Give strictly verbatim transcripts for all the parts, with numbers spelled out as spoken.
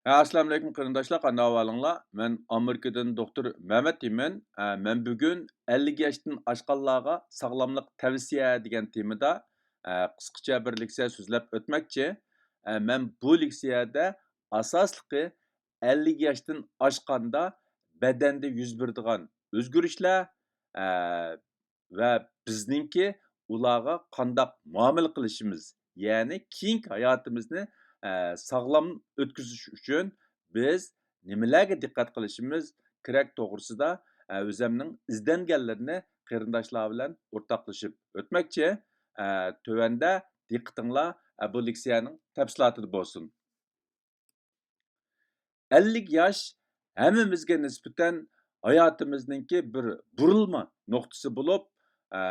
ھە، ئەسسالامۇئەلەيكۇم قېرىنداشلار، قانداق ئەھۋالىڭلار؟ مەن ئامېرىكىدىن دوختۇر مەمەت ئىمىن. ھە، مەن بۈگۈن ئەللىك ياشتىن ئاشقانلارغا ساغلاملىق تەۋسىيە دېگەن تېمىدا، ھە، قىسقىچە بىر لېكسىيە سۆزلەپ ئۆتمەكچى. ھە، مەن بۇ لېكسىيەدە ئاساسلىقى ئەللىك ياشتىن ئاشقاندا بەدەندە يۈز بېرىدىغان ئۆزگىرىشلەر، ھە، ۋە بىزنىڭكى ئۇلارغا قانداق مۇئامىلە قىلىشىمىز، يەنى كېيىنكى ھاياتىمىزنى، ئە، ساغلام ئۆتكۈزۈش ئۈچۈن بىز نېمىلەرگە دىققەت قىلىشىمىز كېرەك توغرىسىدا، ئە، ئۆزەمنىڭ ئىزدەنگەنلىرىنى قېرىنداشلار بىلەن ئورتاقلىشىپ ئۆتمەكچى. ئە، تۆۋەندە دىققىتىڭلار، ئە، بۇ لېكسىيەنىڭ تەپسىلاتىدا بولسۇن. ئەللىك ياش ھەممىمىزگە نىسبەتەن ھاياتىمىزنىڭكى بىر بۇرۇلما نۇقتىسى بولۇپ، ئە،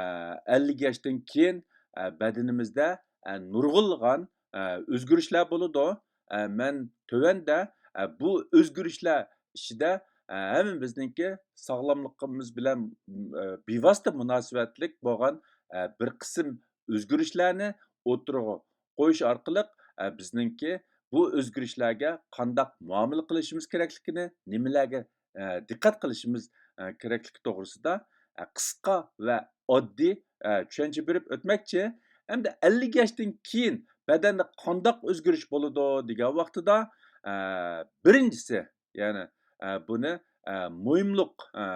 ئەللىك ياشتىن كېيىن، ئە، بەدىنىمىزدە، ئە، نۇرغۇنلىغان، ئە، ئۆزگىرىشلەر بولىدۇ. ئە، مەن تۆۋەندە، ئە، بۇ ئۆزگىرىشلەر ئىچىدە، ئە، ھەممىمىزنىڭكى ساغلاملىقىمىز بىلەن، ئە، بىۋاسىتە مۇناسىۋەتلىك بولغان، ئە، بىر قىسىم ئۆزگىرىشلەرنى ئوتتۇرىغا قويۇش ئارقىلىق، ئە، بىزنىڭكى بۇ ئۆزگىرىشلەرگە قانداق مۇئامىلە قىلىشىمىز كېرەكلىكىنى، نېمىلەرگە، ئە، دىققەت قىلىشىمىز، ئە، كېرەكلىكى توغرىسىدا، ئە، قىسقا ۋە ئاددىي، ئە، چۈشەنچە بېرىپ ئۆتمەكچى. ئەمدى ئەللىك ياشتىن كېيىن بەدەندە قانداق ئۆزگىرىش بولىدۇ دېگەن ۋاقتىدا، ئە، بىرىنچىسى، يەنى، ئە، بۇنى، ئە، مۇھىملىق، ئە،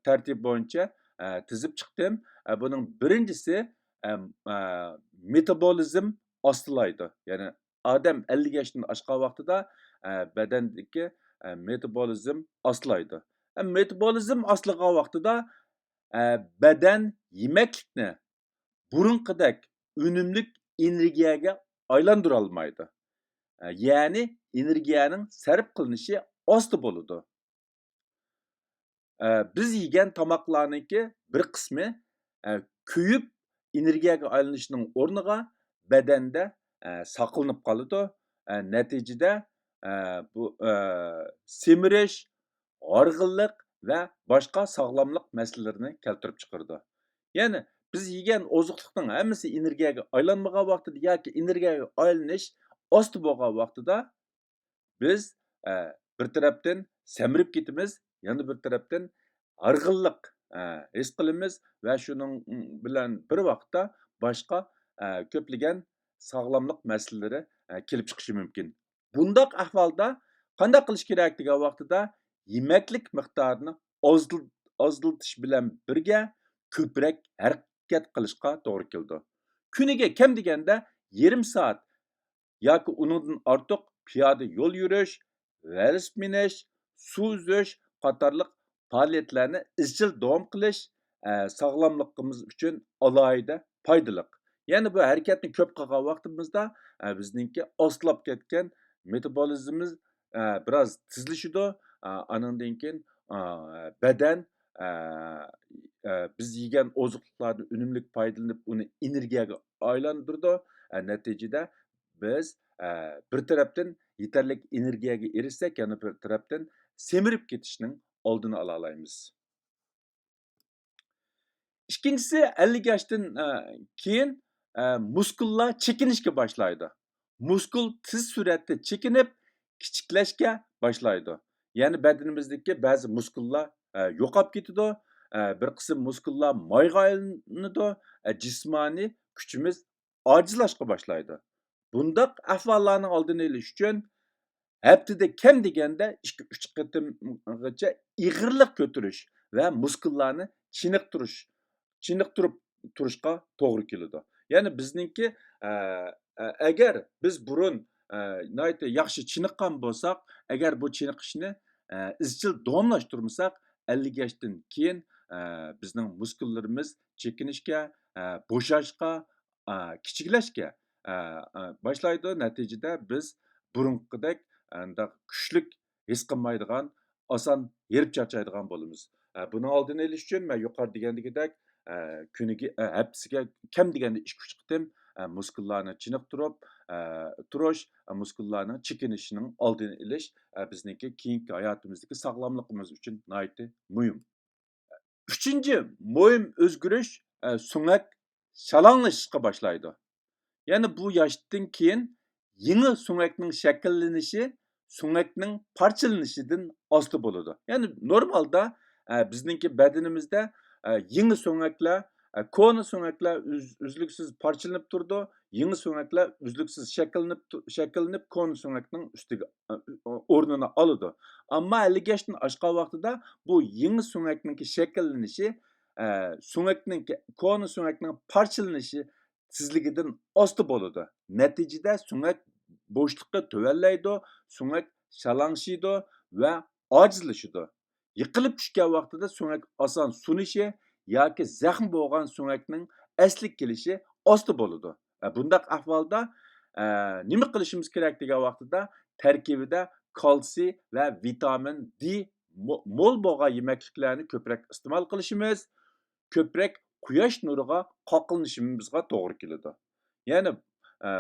تەرتىپى بويىچە، ئە، تىزىپ چىقتىم. ئە، بۇنىڭ بىرىنچىسى، ئە، ئە، مېتابولىزم ئاستىلايدۇ. يەنى ئادەم ئەللىك ياشتىن ئاشقان ۋاقتىدا، ئە، بەدەندىكى، ئە، مېتابولىزم ئاستىلايدۇ. ئە، مېتابولىزم ئاستىلىغان ۋاقتىدا، ئە، بەدەن يېمەكلىكنى بۇرۇنقىدەك ئۈنۈملۈك ئېنېرگىيەگە ئايلاندۇرالمايدۇ. ئە، يەنى ئېنېرگىيەنىڭ سەرپ قىلىنىشى ئاستا بولىدۇ. ئە، بىز يېگەن تاماقلارنىڭكى بىر قىسمى، ئە، كۆيۈپ ئېنېرگىيەگە ئايلىنىشنىڭ ئورنىغا بەدەندە، ئە، ساقلىنىپ قالىدۇ. ئە، نەتىجىدە، ئە، بۇ، ئە، سېمىرىش، ھارغىنلىق ۋە باشقا ساغلاملىق مەسىلىلىرىنى كەلتۈرۈپ چىقىرىدۇ. يەنى بىز يېگەن ئوزۇقلۇقنىڭ ھەممىسى ئېنېرگىيەگە ئايلانمىغان ۋاقتىدا ياكى ئېنېرگىيەگە ئايلىنىش ئاستا بولغان ۋاقتىدا، بىز، ئە، بىر تەرەپتىن سەمرىپ كېتىمىز، يەنە بىر تەرەپتىن ھارغىنلىق، ئە، ھېس قىلىمىز ۋە شۇنىڭ بىلەن بىر ۋاقىتتا باشقا، ئە، كۆپلىگەن ساغلاملىق مەسىلىلىرى، ئە، كېلىپ چىقىشى مۇمكىن. بۇنداق ئەھۋالدا قانداق قىلىش كېرەك دېگەن ۋاقتىدا يېمەكلىك مىقدارىنى ئازدۇ-، ئازلىتىش بىلەن بىرگە كۆپرەك ھەرىكەت قىلىشقا توغرا كېلىدۇ. كۈنىگە كەم دېگەندە يېرىم سائەت ياكى ئۇنىڭدىن ئارتۇق پىيادە يول يۈرۈش، ۋېلىسىپىت مىنىش، سۇ ئۈزۈش قاتارلىق پائالىيەتلەرنى ئىزچىل داۋام قىلىش، ئە، ساغلاملىقىمىز ئۈچۈن ئالاھىدە پايدىلىق. يەنى بۇ ھەرىكەتنى كۆپ قىلغان ۋاقتىمىزدا، ئە، بىزنىڭكى ئاستىلاپ كەتكەن مېتابولىزمىمىز، ئە، بىراز تېزلىشىدۇ. ئە، ئانىڭدىن كېيىن، ئە، بەدەن، ئە، ئە، بىز يېگەن ئوزۇقلۇقلاردىن ئۈنۈملۈك پايدىلىنىپ، ئۇنى ئېنېرگىيەگە ئايلاندۇرىدۇ. ئە، نەتىجىدە بىز، ئە، بىر تەرەپتىن يېتەرلىك ئېنېرگىيەگە ئېرىشسەك، يەنە بىر تەرەپتىن سېمىرىپ كېتىشنىڭ ئالدىنى ئالالايمىز. ئىككىنچىسى، ئەللىك ياشتىن، ئە، كېيىن، ئە، مۇسكۇللار چېكىنىشكە باشلايدۇ. مۇسكۇل تېز سۈرئەتتە چېكىنىپ، كىچىكلەشكە باشلايدۇ. يەنى بەدىنىمىزدىكى بەزى مۇسكۇللار، ئە، يوقاپ كېتىدۇ. ئە، بىر قىسىم مۇسكۇللار مايغا ئايلىنىدۇ. ئە، جىسمانىي كۈچىمىز ئاجىزلاشقا باشلايدۇ. بۇنداق ئەھۋاللارنىڭ ئالدىنى ئېلىش ئۈچۈن ھەپتىدە كەم دېگەندە ئىككى، ئۈچ قېتىمغىچە ئېغىرلىق كۆتۈرۈش ۋە مۇسكۇللارنى چېنىقتۇرۇش، چېنىقتۇرۇپ تۇرۇشقا توغرا كېلىدۇ. يەنى بىزنىڭكى، ئە، ئە، ئەگەر بىز بۇرۇن، ئە، ناھايىتى ياخشى چېنىققان بولساق، ئەگەر بۇ چېنىقىشنى، ئە، ئىزچىل داۋاملاشتۇرمىساق، ئەللىك ياشتىن كېيىن، ئە، بىزنىڭ مۇسكۇللىرىمىز چېكىنىشكە، ئە، بوشاشقا، ئا، كىچىكلەشكە، ئا، ئا، باشلايدۇ. نەتىجىدە بىز بۇرۇنقىدەك ئانداق كۈچلۈك ھېس قىلمايدىغان، ئاسان ھېرىپ چارچايدىغان بولىمىز. ئا، بۇنىڭ ئالدىنى ئېلىش ئۈچۈن مەن يۇقىرىدا دېگەندىكىدەك، ئا، كۈنىگە، ئا، ھەپتىسىگە كەم دېگەندە ئىككى، ئۈچ قېتىم، ئا، مۇسكۇللارنى چېنىقتۇرۇپ، ئا، تۇرۇش، ئا، مۇسكۇللارنىڭ چېكىنىشىنىڭ ئالدىنى ئېلىش، ئا، بىزنىڭكى كېيىنكى ھاياتىمىزدىكى ساغلاملىقىمىز ئۈچۈن ناھايىتى مۇھىم. ئۈچىنچى مۇھىم ئۆزگىرىش، ئە، سۆڭەك شالاڭلىشىشقا باشلايدۇ. يەنى بۇ ياشتىن كېيىن يېڭى سۆڭەكنىڭ شەكىللىنىشى سۆڭەكنىڭ پارچىلىنىشىدىن ئاستا بولىدۇ. يەنى نورمالدا، ئە، بىزنىڭكى بەدىنىمىزدە، ئە، يېڭى سۆڭەكلەر، ئە، كونا سۆڭەكلەر ئۈز-، ئۈزلۈكسىز پارچىلىنىپ تۇرىدۇ. يېڭى سۆڭەكلەر ئۈزلۈكسىز شەكىللىنىپ تۇ-، شەكىللىنىپ كونا سۆڭەكنىڭ ئۈستىگە، ئە، ئورنىنى ئالىدۇ. ئەمما ئەللىك ياشتىن ئاشقان ۋاقتىدا بۇ يېڭى سۆڭەكنىڭكى شەكىللىنىشى، ئە، سۆڭەكنىڭكى، كونا سۆڭەكنىڭ پارچىلىنىشى تېزلىكىدىن ئاستا بولىدۇ. نەتىجىدە سۆڭەك بوشلۇقى تۆۋەنلەيدۇ، سۆڭەك شالاڭشىيدۇ ۋە ئاجىزلىشىدۇ. يىقىلىپ چۈشكەن ۋاقتىدا سۆڭەك ئاسان سۇنۇشى ياكى زەخمى بولغان سۆڭەكنىڭ ئەسلىگە كېلىشى ئاستا بولىدۇ. ئە، بۇنداق ئەھۋالدا، ئە، نېمە قىلىشىمىز كېرەك دېگەن ۋاقتىدا، تەركىبىدە كالتسىي ۋە ۋىتامىن دې مو-، مول بولغان يېمەكلىكلەرنى كۆپرەك ئىستېمال قىلىشىمىز، كۆپرەك قۇياش نۇرىغا قاقلىنىشىمىزغا توغرا كېلىدۇ. يەنى، ئە،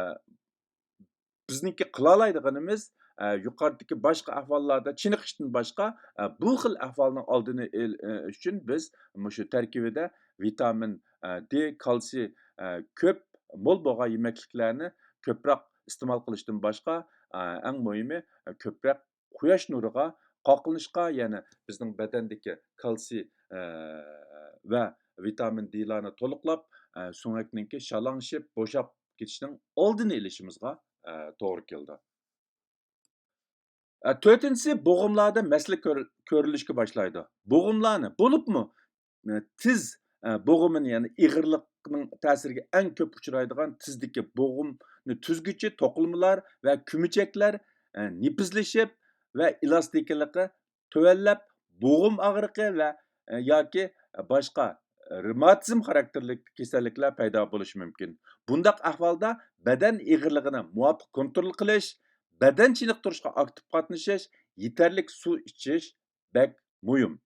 بىزنىڭكى قىلالايدىغىنىمىز، ئە، يۇقىرىدىكى باشقا ئەھۋاللاردا چېنىقىشتىن باشقا، ئە، بۇ خىل ئەھۋالنىڭ ئالدىنى ئېل-، ئېلىش ئۈچۈن بىز مۇشۇ تەركىبىدە ۋىتامىن، ئە، دې، كالتسىي، ئە، كۆپ، مول بولغان يېمەكلىكلەرنى كۆپرەك ئىستېمال قىلىشتىن باشقا، ئە، ئەڭ مۇھىمى، ئە، كۆپرەك قۇياش نۇرىغا قاقلىنىشقا، يەنى بىزنىڭ بەدەندىكى كالتسىي، ئە، ۋە ۋىتامىن دېلارنى تولۇقلاپ، ئە، سۆڭەكنىڭكى شالاڭشىپ، بوشاپ كېتىشنىڭ ئالدىنى ئېلىشىمىزغا، ئە، توغرا كېلىدۇ. ئە، تۆتىنچىسى، بوغۇملاردا مەسىلە كۆر-، كۆرۈلۈشكە باشلايدۇ. بوغۇملارنى، بولۇپمۇ، ئە، تىز، ئە، بوغۇمىنى، يەنى ئېغىرلىقنىڭ تەسىرىگە ئەڭ كۆپ ئۇچرايدىغان تىزدىكى بوغۇمنى تۈزگۈچى توقۇلمىلار ۋە كۆمىچەكلەر، ئە، نېپىزلىشىپ ۋە ئېلاستىكىلىقى تۆۋەنلەپ، بوغۇم ئاغرىقى ۋە، ئە، ياكى باشقا رېماتىزم خاراكتېرلىك كېسەللىكلەر پەيدا بولۇشى مۇمكىن. بۇنداق ئەھۋالدا بەدەن ئېغىرلىقىنى مۇۋاپىق كونترول قىلىش، بەدەن چېنىقتۇرۇشقا ئاكتىپ قاتنىشىش، يېتەرلىك سۇ ئىچىش بەك مۇھىم.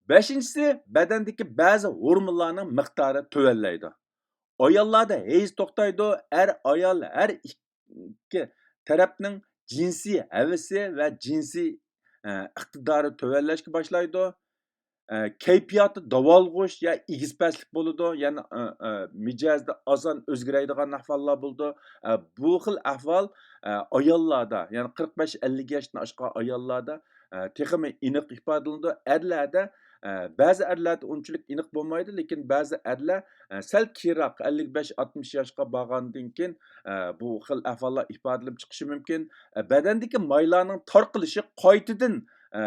بەشىنچىسى، بەدەندىكى بەزى ھورمونلارنىڭ مىقدارى تۆۋەنلەيدۇ. ئاياللاردا ھەيز توختايدۇ، ئەر-ئايال ھەر ئىككى تەرەپنىڭ جىنسىي ھەۋىسى ۋە جىنسىي، ئە، ئىقتىدارى تۆۋەنلەشكە باشلايدۇ. ئە، كەيپىياتى داۋالغۇش يا ئېگىز-پەسلىك بولىدۇ، يەنى، ئە، ئە، مىجەزدە ئاسان ئۆزگىرەيدىغان ئەھۋاللار بولىدۇ. ئە، بۇ خىل ئەھۋال، ئە، ئاياللاردا، يەنى قىرىق بەش ئەللىك ياشتىن ئاشقان ئاياللاردا، ئە، تېخىمۇ ئېنىق ئىپادىلىنىدۇ. ئەرلەردە، ئە، بەزى ئەرلەردە ئۇنچىلىك ئېنىق بولمايدۇ، لېكىن بەزى ئەرلەر، ئە، سەل كېيىنراق، ئەللىك بەش، ئاتمىش ياشقا بارغاندىن كېيىن، ئە، بۇ خىل ئەھۋاللار ئىپادىلىنىپ چىقىشى مۇمكىن. ئە، بەدەندىكى مايلارنىڭ تارقىلىشى قايتىدىن، ئە،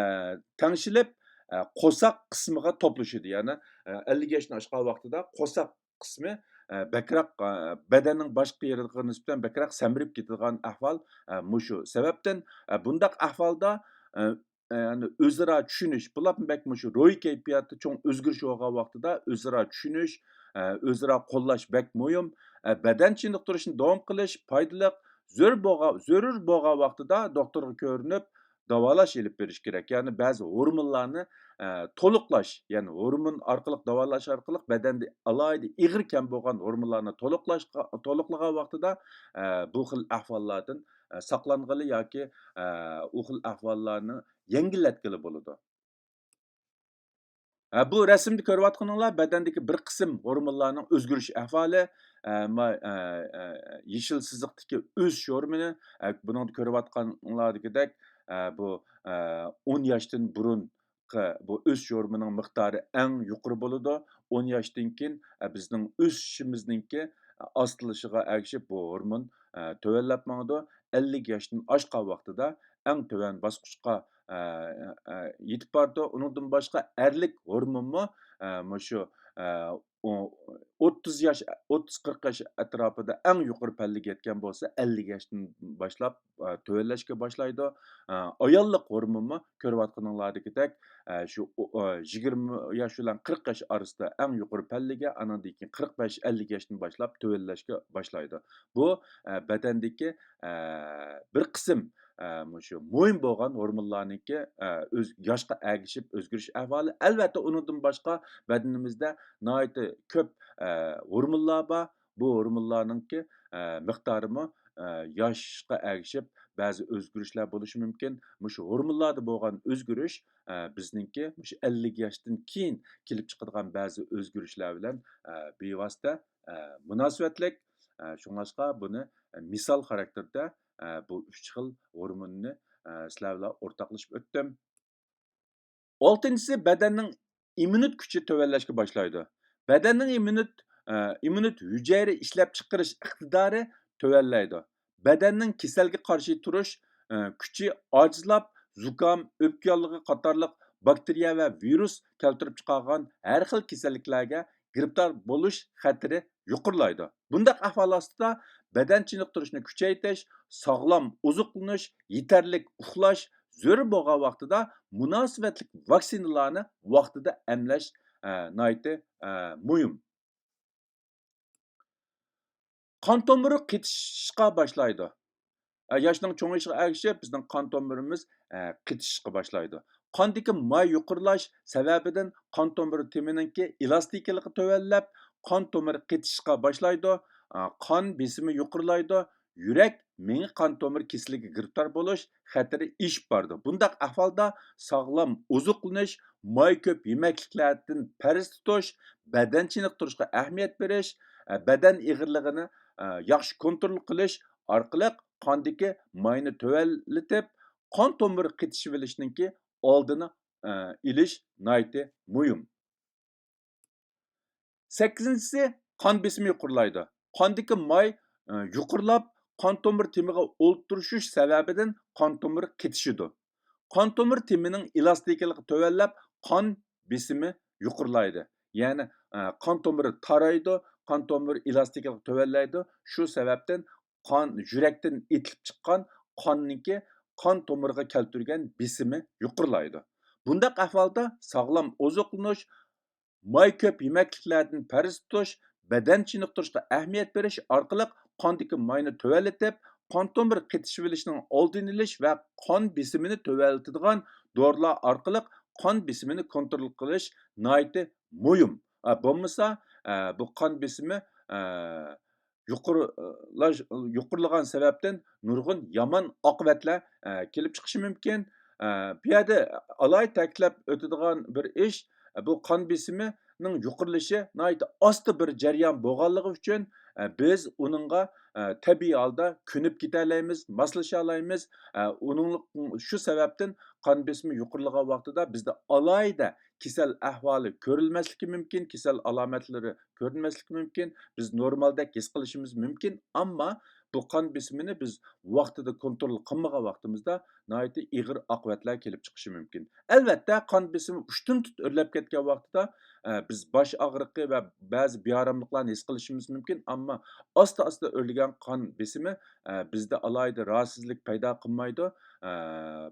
تەڭشىلىپ، ئە، قورساق قىسمىغا توپلىشىدۇ. يەنى، ئە، ئەللىك ياشتىن ئاشقان ۋاقتىدا قورساق قىسمى، ئە، بەكرەك، ئە، بەدەننىڭ باشقا يېرىگە نىسبەتەن بەكرەك سەمرىپ كېتىدىغان ئەھۋال، ئە، مۇشۇ سەۋەبتىن، ئە، بۇنداق ئەھۋالدا، ئە، ئە، يەنى ئۆزئارا چۈشىنىش، بۇلارمۇ بەك مۇشۇ روھىي كەيپىياتتا چوڭ ئۆزگىرىش بولغان ۋاقتىدا ئۆزئارا چۈشىنىش، ئە، ئۆزئارا قوللاش بەك مۇھىم. ئە، بەدەن چېنىقتۇرۇشنى داۋام قىلىش پايدىلىق، زۆرۈر بولغان، زۆرۈر بولغان ۋاقتىدا دوختۇرغا كۆرۈنۈپ، داۋالاش ئېلىپ بېرىش كېرەك. يەنى بەزى ھورمونلارنى، ئە، تولۇقلاش، يەنى ھورمون ئارقىلىق داۋالاش ئارقىلىق بەدەندە ئالاھىدە ئېغىر كەم بولغان ھورمونلارنى تولۇقلاشقا، تولۇقلىغان ۋاقتىدا، ئە، بۇ خىل ئەھۋاللاردىن، ئە، ساقلانغىلى ياكى، ئە، ئۇ خىل ئەھۋاللارنى يەڭگىللەتكىلى بولىدۇ. ھە، بۇ رەسىمدە كۆرۈۋاتقىنىڭلار بەدەندىكى بىر قىسىم ھورمونلارنىڭ ئۆزگىرىش ئەھۋالى. ئە، ما-، ئە، ئە، يېشىل سىزىقتىكى ئۆسۈش ھورمونى، ئە، بۇنىڭدا كۆرۈۋاتقانلاردىكىدەك، ئە، بۇ، ئە، ئون ياشتىن بۇرۇنقى بۇ ئۆسۈش ھورمونىنىڭ مىقدارى ئەڭ يۇقىرى بولىدۇ. ئون ياشتىن كېيىن، ئە، بىزنىڭ ئۆسۈشىمىزنىڭكى ئاستىلىشىغا ئەگىشىپ بۇ ھورمون، ئە، تۆۋەنلەپ ماڭىدۇ. ئەللىك ياشتىن ئاشقان ۋاقتىدا ئەڭ تۆۋەن باسقۇچقا، ئە، ئە، يېتىپ بارىدۇ. ئۇنىڭدىن باشقا ئەرلىك ھورمونمۇ، ئە، مۇشۇ، ئە، ئو-، ئوتتۇز ياش، ئوتتۇز قىرىق ياش ئەتراپىدا ئەڭ يۇقىرى پەللىگە يەتكەن بولسا، ئەللىك ياشتىن باشلاپ، ئە، تۆۋەنلەشكە باشلايدۇ. ئە، ئاياللىق ھورمونمۇ كۆرۈۋاتقىنىڭلاردىكىدەك، ئە، شۇ، ئو-، ئە، يىگىرمە ياش بىلەن قىرىق ياش ئارىسىدا ئەڭ يۇقىرى پەللىگە، ئانىڭدىن كېيىن قىرىق بەش، ئەللىك ياشتىن باشلاپ تۆۋەنلەشكە باشلايدۇ. بۇ، ئە، بەدەندىكى، ئە، بىر قىسىم، ئە، مۇشۇ مۇھىم بولغان ھورمونلارنىڭكى، ئە، ئۆز-، ياشقا ئەگىشىپ ئۆزگىرىش ئەھۋالى. ئەلۋەتتە، ئۇنىڭدىن باشقا بەدىنىمىزدە ناھايىتى كۆپ، ئە، ھورمونلار بار. بۇ ھورمونلارنىڭكى، ئە، مىقدارىمۇ، ئە، ياشقا ئەگىشىپ بەزى ئۆزگىرىشلەر بولۇشى مۇمكىن. مۇشۇ ھورمونلاردا بولغان ئۆزگىرىش، ئە، بىزنىڭكى مۇشۇ ئەللىك ياشتىن كېيىن كېلىپ چىقىدىغان بەزى ئۆزگىرىشلەر بىلەن، ئە، بىۋاسىتە، ئە، مۇناسىۋەتلىك. ئە، شۇڭلاشقا بۇنى، مىسال خاراكتېرىدە، ئە، بۇ ئۈچ خىل ھورموننى، ئە، سىلەر بىلەن ئورتاقلىشىپ ئۆتتۈم. ئالتىنچىسى، بەدەننىڭ ئىممۇنىتېت كۈچى تۆۋەنلەشكە باشلايدۇ. بەدەننىڭ ئىممۇنىت-، ئە، ئىممۇنىت ھۈجەيرە ئىشلەپچىقىرىش ئىقتىدارى تۆۋەنلەيدۇ. بەدەننىڭ كېسەلگە قارشى تۇرۇش، ئە، كۈچى ئاجىزلاپ، زۇكام، ئۆپكە ياللۇغى قاتارلىق باكتېرىيە ۋە ۋىرۇس كەلتۈرۈپ چىقارغان ھەر خىل كېسەللىكلەرگە گىرىپتار بولۇش خەتىرى يۇقىرىلايدۇ. بۇنداق ئەھۋال ئاستىدا بەدەن چېنىقتۇرۇشنى كۈچەيتىش، ساغلام ئوزۇقلىنىش، يېتەرلىك ئۇخلاش، زۆرۈر بولغان ۋاقتىدا مۇناسىۋەتلىك ۋاكسىنىلارنى ۋاقتىدا ئەملەش، ئە، ناھايىتى، ئە، مۇھىم. قان تومۇرى قېتىشىشقا باشلايدۇ. ئە، ياشنىڭ چوڭىيىشىغا ئەگىشىپ، بىزنىڭ قان تومۇرىمىز، ئە، قېتىشىشقا باشلايدۇ. قاندىكى ماي يۇقىرىلاش سەۋەبىدىن قان تومۇرى تېمىنىڭكى ئېلاستىكىلىقى تۆۋەنلەپ، قان تومۇرى قېتىشىشقا باشلايدۇ. ئە، قان بېسىمى يۇقىرىلايدۇ. يۈرەك، مېڭە قان تومۇر كېسىلىگە گىرىپتار بولۇش خەتىرى ئېشىپ بارىدۇ. بۇنداق ئەھۋالدا ساغلام ئوزۇقلىنىش، ماي كۆپ يېمەكلىكلەردىن پەرز تۇتۇش، بەدەن چېنىقتۇرۇشقا ئەھمىيەت بېرىش، ئە، بەدەن ئېغىرلىقىنى، ئە، ياخشى كونترول قىلىش ئارقىلىق قاندىكى ماينى تۆۋەنلىتىپ، قان تومۇر قېتىشىۋېلىشنىڭكى ئالدىنى، ئە، ئېلىش ناھايىتى مۇھىم. سەككىزىنچىسى، قان بېسىمى يۇقىرىلايدۇ. قاندىكى ماي، ئە، يۇقىرىلاپ، قان تومۇر تېمىغا ئولتۇرۇشۇش سەۋەبىدىن قان تومۇر قېتىشىدۇ. قان تومۇر تېمىنىڭ ئېلاستىكىلىقى تۆۋەنلەپ، قان بېسىمى يۇقىرىلايدۇ. يەنى، ئە، قان تومۇرى تارايدۇ، قان تومۇر ئېلاستىكىلىقى تۆۋەنلەيدۇ. شۇ سەۋەبتىن قان، يۈرەكتىن ئېتىلىپ چىققان قاننىڭكى قان تومۇرىغا كەلتۈرگەن بېسىمى يۇقىرىلايدۇ. بۇنداق ئەھۋالدا ساغلام ئوزۇقلىنىش، ماي كۆپ يېمەكلىكلەردىن پەرز تۇتۇش، بەدەن چېنىقتۇرۇشقا ئەھمىيەت بېرىش ئارقىلىق قاندىكى ماينى تۆۋەنلىتىپ، قان تومۇر قېتىشىۋېلىشنىڭ ئالدىنى ئېلىش ۋە قان بېسىمىنى تۆۋەنلىتىدىغان دورىلار ئارقىلىق قان بېسىمىنى كونترول قىلىش ناھايىتى مۇھىم. ئە، بولمىسا، ئە، بۇ قان بېسىمى، ئە، يۇقىرىلاش-، يۇقىرىلىغان سەۋەبتىن نۇرغۇن يامان ئاقىۋەتلەر، ئە، كېلىپ چىقىشى مۇمكىن. ئە، بۇ يەردە ئالاھىدە تەكىتلەپ ئۆتىدىغان بىر ئىش، بۇ قان بېسىمىنىڭ يۇقىرىلىشى ناھايىتى ئاستا بىر جەريان بولغانلىقى ئۈچۈن، ئە، بىز ئۇنىڭغا، ئە، تەبىئىي ھالدا كۆنۈپ كېتەلەيمىز، ماسلىشالايمىز. ئە، ئۇنىڭلىق-، شۇ سەۋەبتىن قان بېسىمى يۇقىرىلىغان ۋاقتىدا بىزدە ئالاھىدە كېسەل ئەھۋالى كۆرۈلمەسلىكى مۇمكىن، كېسەل ئالامەتلىرى كۆرۈنمەسلىكى مۇمكىن، بىز نورمالدەك ھېس قىلىشىمىز مۇمكىن، ئەمما بۇ قان بېسىمىنى بىز ۋاقتىدا كونترول قىلمىغان ۋاقتىمىزدا ناھايىتى ئېغىر ئاقىۋەتلەر كېلىپ چىقىشى مۇمكىن. ئەلۋەتتە، قان بېسىمى ئۇشتۇمتۇت ئۆرلەپ كەتكەن ۋاقتىدا، ئە، بىز باش ئاغرىقى ۋە بەزى بىئاراملىقلارنى ھېس قىلىشىمىز مۇمكىن، ئەمما ئاستا-ئاستا ئۆرلىگەن قان بېسىمى، ئە، بىزدە ئالاھىدە راھەتسىزلىك پەيدا قىلمايدۇ. ئە،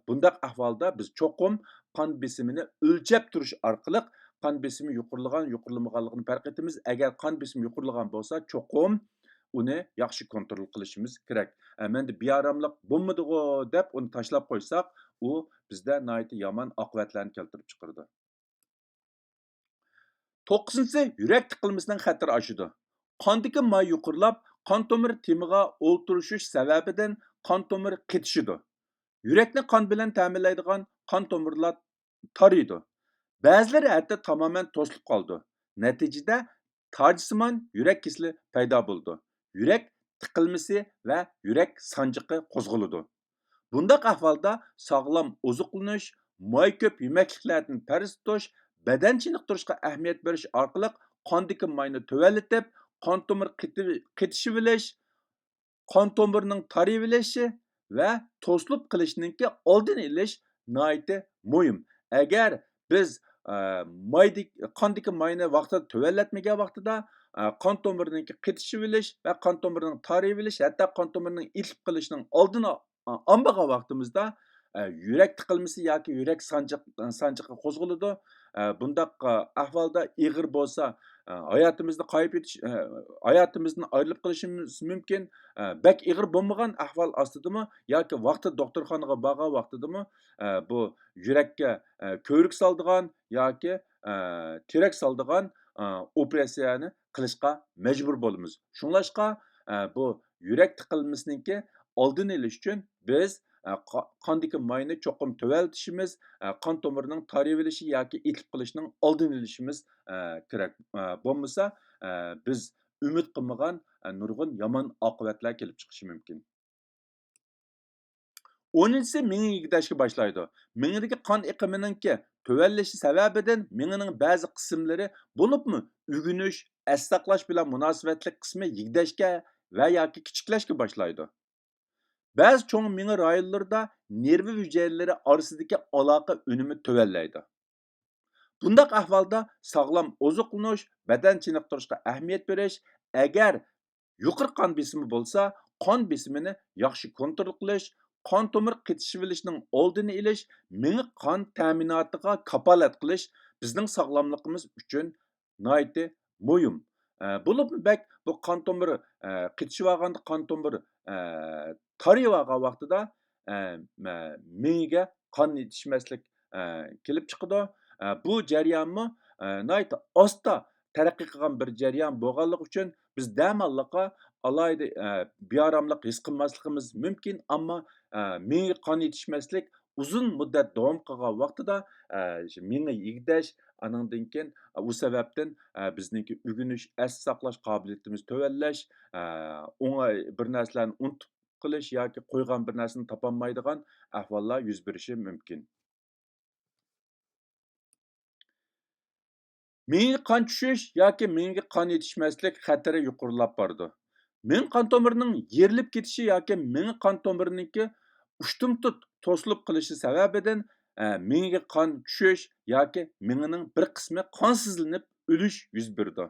بۇنداق ئەھۋالدا بىز چوقۇم قان بېسىمىنى ئۆلچەپ تۇرۇش ئارقىلىق قان بېسىمى يۇقىرىلىغان، يۇقىرىلىمىغانلىقىنى پەرق ئېتىمىز. ئەگەر قان بېسىمى يۇقىرىلىغان بولسا، چوقۇم ئۇنى ياخشى كونترول قىلىشىمىز كېرەك. ئە، مەندە بىئاراملىق بولمىدىغۇ دەپ ئۇنى تاشلاپ قويساق، ئۇ بىزدە ناھايىتى يامان ئاقىۋەتلەرنى كەلتۈرۈپ چىقىرىدۇ. توققۇزىنچىسى، يۈرەك تىقىلمىسىنىڭ خەتىرى ئاشىدۇ. قاندىكى ماي يۇقىرىلاپ، قان تومۇر تېمىغا ئولتۇرۇشۇش سەۋەبىدىن قان تومۇرى قېتىشىدۇ. يۈرەكنى قان بىلەن تەمىنلەيدىغان قان تومۇرلار تارىيدۇ. بەزىلىرى ھەتتا تامامەن توسۇلۇپ قالىدۇ. نەتىجىدە تاجسىمان يۈرەك كېسىلى پەيدا بولىدۇ. يۈرەك تىقىلمىسى ۋە يۈرەك سانجىقى قوزغىلىدۇ. بۇنداق ئەھۋالدا ساغلام ئوزۇقلىنىش، ماي كۆپ يېمەكلىكلەردىن پەرز تۇتۇش، بەدەن چېنىقتۇرۇشقا ئەھمىيەت بېرىش ئارقىلىق قاندىكى ماينى تۆۋەنلىتىپ، قان تومۇر قېتى-، قېتىشىۋېلىش، قان تومۇرىنىڭ تارىيىۋېلىشى ۋە توسۇلۇپ قېلىشىنىڭكى ئالدىنى ئېلىش ناھايىتى مۇھىم. ئەگەر بىز، ئە، مايدىك-، قاندىكى ماينى ۋاقتىدا تۆۋەنلەتمىگەن ۋاقتىدا، ئە، قان تومۇرىنىڭكى قېتىشىۋېلىش ۋە قان تومۇرىنىڭ تارىيىۋېلىش، ھەتتا قان تومۇرىنىڭ ئېتىلىپ قېلىشىنىڭ ئالدىنى ئا-، ئالمىغان ۋاقتىمىزدا، ئە، يۈرەك تىقىلمىسى ياكى يۈرەك سانجىق-، سانجىقى قوزغىلىدۇ. ئە، بۇنداق، ئە، ئەھۋالدا ئېغىر بولسا، ئە، ھاياتىمىزنى قايىپ ئېتىش، ئە، ھاياتىمىزدىن ئايرىلىپ قېلىشىمىز مۇمكىن. ئە، بەك ئېغىر بولمىغان ئەھۋال ئاستىدىمۇ ياكى ۋاقتىدا دوختۇرخانىغا بارغان ۋاقتىدىمۇ، ئە، بۇ يۈرەككە، ئە، كۆۋرۈك سالىدىغان ياكى، ئە، تىرەك سالىدىغان، ئە، ئوپېراتسىيەنى قىلىشقا مەجبۇر بولىمىز. شۇڭلاشقا، ئە، بۇ يۈرەك تىقىلمىسىنىڭكى ئالدىنى ئېلىش ئۈچۈن بىز، ئە، قا-، قاندىكى ماينى چوقۇم تۆۋەنلىتىشىمىز، ئە، قان تومۇرىنىڭ تارىيىۋېلىشى ياكى ئېتىلىپ قېلىشىنىڭ ئالدىنى ئېلىشىمىز، ئە، كېرەك. ئە، بولمىسا، ئە، بىز ئۈمىد قىلمىغان، ئە، نۇرغۇن يامان ئاقىۋەتلەر كېلىپ چىقىشى مۇمكىن. ئونىنچىسى، مېڭە يىگدەشكە باشلايدۇ. مېڭىدىكى قان ئېقىمىنىڭكى تۆۋەنلىشى سەۋەبىدىن مېڭىنىڭ بەزى قىسىملىرى، بولۇپمۇ ئۆگىنىش، ئەس ساقلاش بىلەن مۇناسىۋەتلىك قىسمى يىگدەشكە ۋە ياكى كىچىكلەشكە باشلايدۇ. بەزى چوڭ مېڭە رايونلىرىدا نېرۋا ھۈجەيرىلىرى ئارىسىدىكى ئالاقە ئۈنۈمى تۆۋەنلەيدۇ. بۇنداق ئەھۋالدا ساغلام ئوزۇقلىنىش، بەدەن چېنىقتۇرۇشقا ئەھمىيەت بېرىش، ئەگەر يۇقىرى قان بېسىمى بولسا، قان بېسىمىنى ياخشى كونترول قىلىش، قان تومۇر قېتىشىۋېلىشنىڭ ئالدىنى ئېلىش، مېڭە قان تەمىناتىغا كاپالەت قىلىش بىزنىڭ ساغلاملىقىمىز ئۈچۈن ناھايىتى مۇھىم. ئە، بولۇپمۇ بەك بۇ قان تومۇر، ئە، قېتىشىۋالغاندا، قان تومۇر، ئە، تارىيىۋالغان ۋاقتىدا، ئە، مە-، مېڭىگە قان يېتىشمەسلىك، ئە، كېلىپ چىقىدۇ. ئە، بۇ جەريانمۇ، ئە، ناھايىتى ئاستا تەرەققىي قىلغان بىر جەريان بولغانلىقى ئۈچۈن، بىز دەماللىققا ئالاھىدە، ئە، بىئاراملىق ھېس قىلماسلىقىمىز مۇمكىن، ئەمما، ئە، مېڭىگە قان يېتىشمەسلىك ئۇزۇن مۇددەت داۋام قىلغان ۋاقتىدا، ئە، شۇ مېڭە يىگدەش، ئانىڭدىن كېيىن، ئە، ئۇ سەۋەبتىن، ئە، بىزنىڭكى ئۆگىنىش، ئەس ساقلاش قابىلىيىتىمىز تۆۋەنلەش، ئە، ئوڭاي بىر نەرسىلەرنى ئۇنتۇپ قېلىش ياكى قويغان بىر نەرسىنى تاپالمايدىغان ئەھۋاللار يۈز بېرىشى مۇمكىن. مېڭىگە قان چۈشۈش ياكى مېڭىگە قان يېتىشمەسلىك خەتىرى يۇقىرىلاپ بارىدۇ. مېڭە قان تومۇرىنىڭ يېرىلىپ كېتىشى ياكى مېڭە قان تومۇرىنىڭكى ئۇشتۇمتۇت توسۇلۇپ قېلىشى سەۋەبىدىن، ئە، مېڭىگە قان چۈشۈش ياكى مېڭىنىڭ بىر قىسمى قانسىزلىنىپ ئۆلۈش يۈز بېرىدۇ.